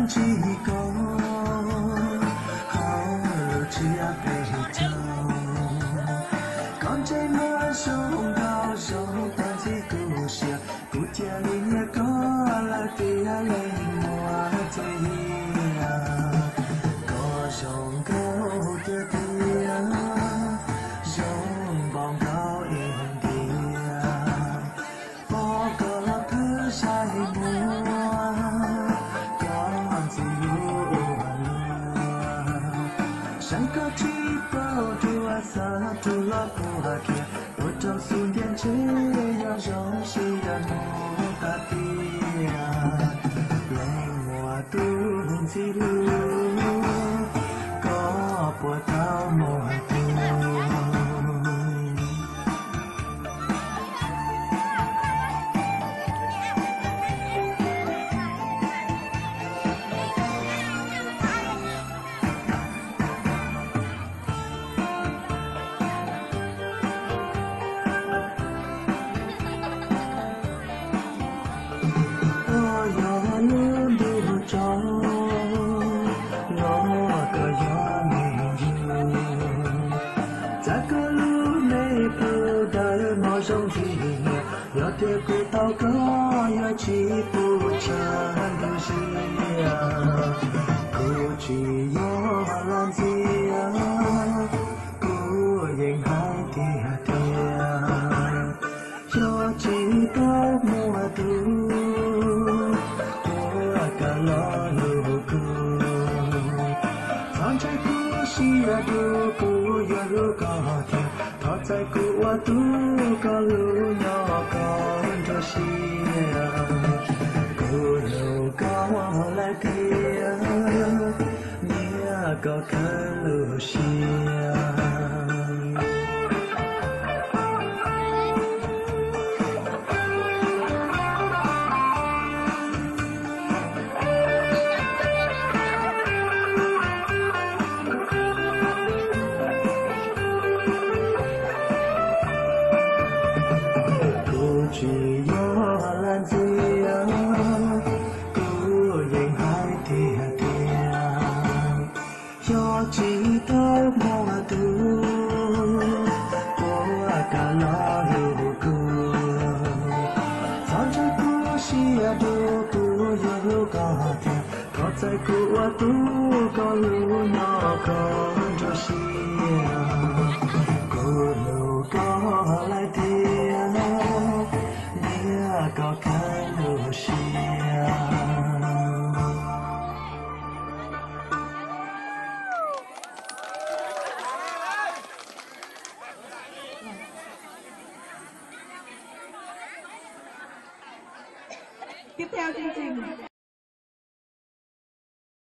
Ntsis koj hauv lub tsiab peb caug, koj ntsej muag zoo nkauj zoo tag ntxim tu siab, kuv cia li nyiam koj lawm tiag leej muam txiv hiam. Koj zoo nkauj tiag tiag, zoo npaum nkaus India. Pom koj thawj zaug muaj koj ntxim hlub ua luaj, saib koj tsis paub dua xav rub los puag kiag, ua rau xub ntiag ntshe yog zoo siab mus tas tiag. Leej muam tus ntxim hlub, koj puas tau muaj tus Koj yog lub ntuj tsaus, los koj yog me yus, txav koj lub me plhu dawb mos zoo ntxim hlub, yog tias kuv tau koj yuav tsis pub tshav ntuj ziab. Kuv tsis yog laj ntxias, kuv yeej hais tiag tiag, yog tsis tau muaj tus puas kam los hlub kuv, thov ntshai kuv siab dub, kuv yuav hlub koj tiag, thov txais kuv ua tub, koj hlub nyob koj nruab siab. Kuv hlub koj lawm tiag, nyiam koj kawg lub siab. Kuv tsis yog laj ntxias, kuv yeej hais tiag tiag, yog tsis tau muaj tus puas kam los hlub kuv, thov ntshai kuv siab dub, kuv yuav hlub koj tiag, thov txais kuv ua tub, koj hlub nyob koj nruab siab. Kuv hlub koj lawm tiag, nyiam koj kawg lub siab. Tiếp theo chương trình.